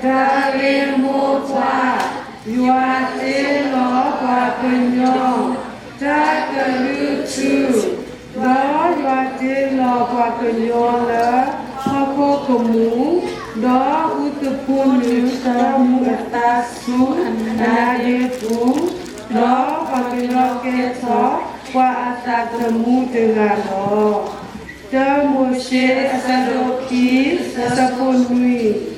တၢ်ဂ့ၢ်မိၢ်ပှၢ်, ယွၤတ့လီၤပှၤကညီတၢ်ကလုၢ်ထူ, ဒီးယွၤတ့လီၤပှၤကညီလၢဟီၣ်ခိၣ်ကမူး, ဒီးအူသဖှိနုာ်တၢ်မူအသါဆူအနါဒ့ပူၤ, ဒီးပှၤကညီကဲထီၣ်ပှၤအသးသမူတဂၤလီၤ. တၢမိၤၡ့အဆၢဒိၣ်ခံ, အဆၢဖိနွံ.